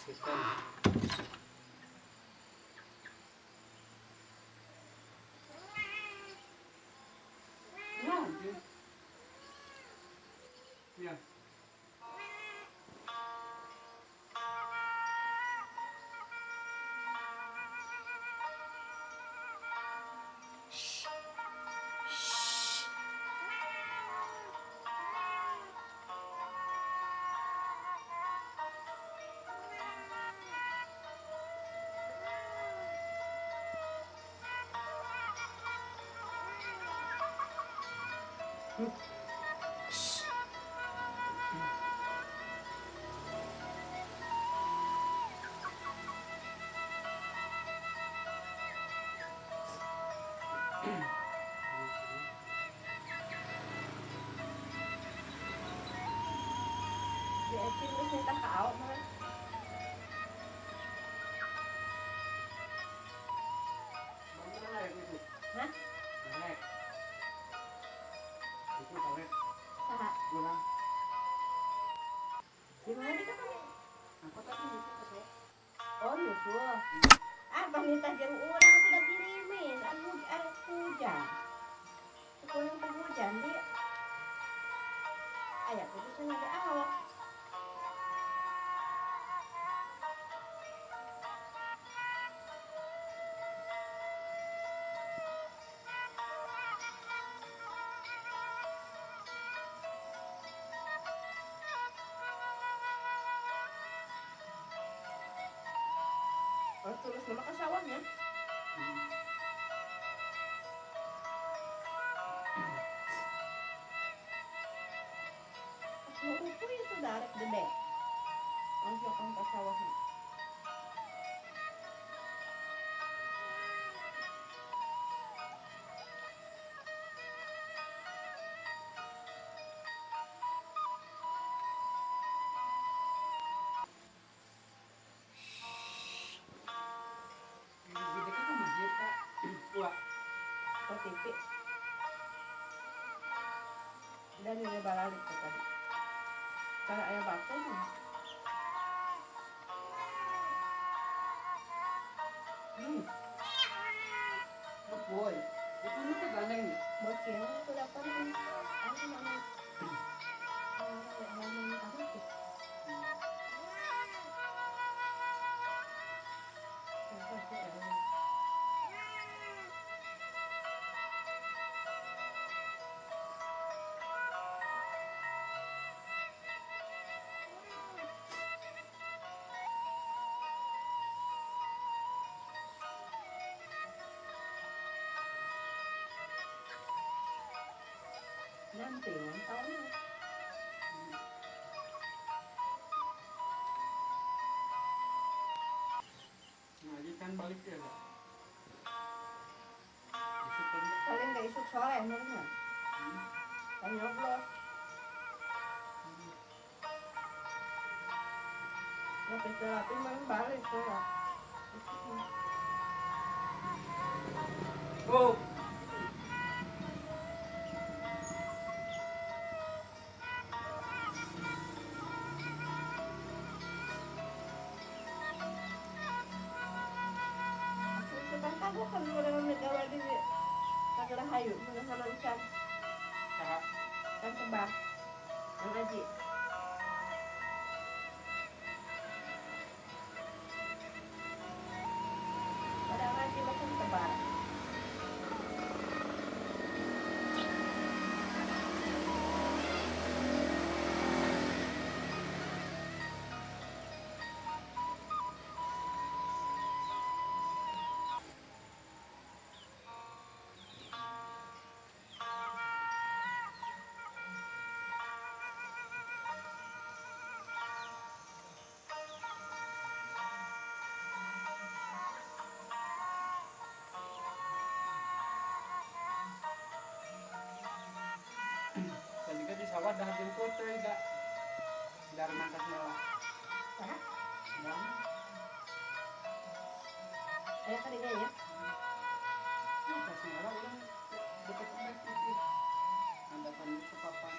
Asisten. Ya, ya. Hah? Gimana di kapan nih? Aku tadi nyusul ke saya. Oh nyusul. Ah panita jeung urang atuh da girimis, anu arek hujan. Kurang teh hujan di. Aya putusan ada awak. Oh, terus nama ke sawahnya. Pas itu darek gede. Langsung ke sawahnya. OTP dan ini balik ke tadi cara ayah batu Boy, itu lu gandeng bocil itu dapat aku mana nanti tahun. Nah, ini kan balik ya, Kak? Paling nggak isuk sore, menurutnya. Kan nyoblos. Nah, pistol malah balik tuh, ya. Oh. Aku kan udah megawa di Rahayu, mana sama kan tebak, ngaji. Pada ngaji macam tebak. Sawah dah jemput tuh dah dari mangkas malah. Hah? Bang. Ayah kan ini ya? Mangkas malah udah dekat-dekat itu. Ada kan sepapan.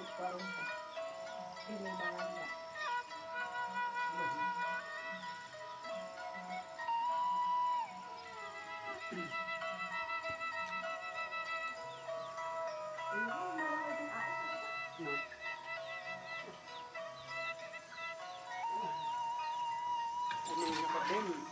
40. Ini balanda. Ini mau ujung air. No. Ano yung kapatid?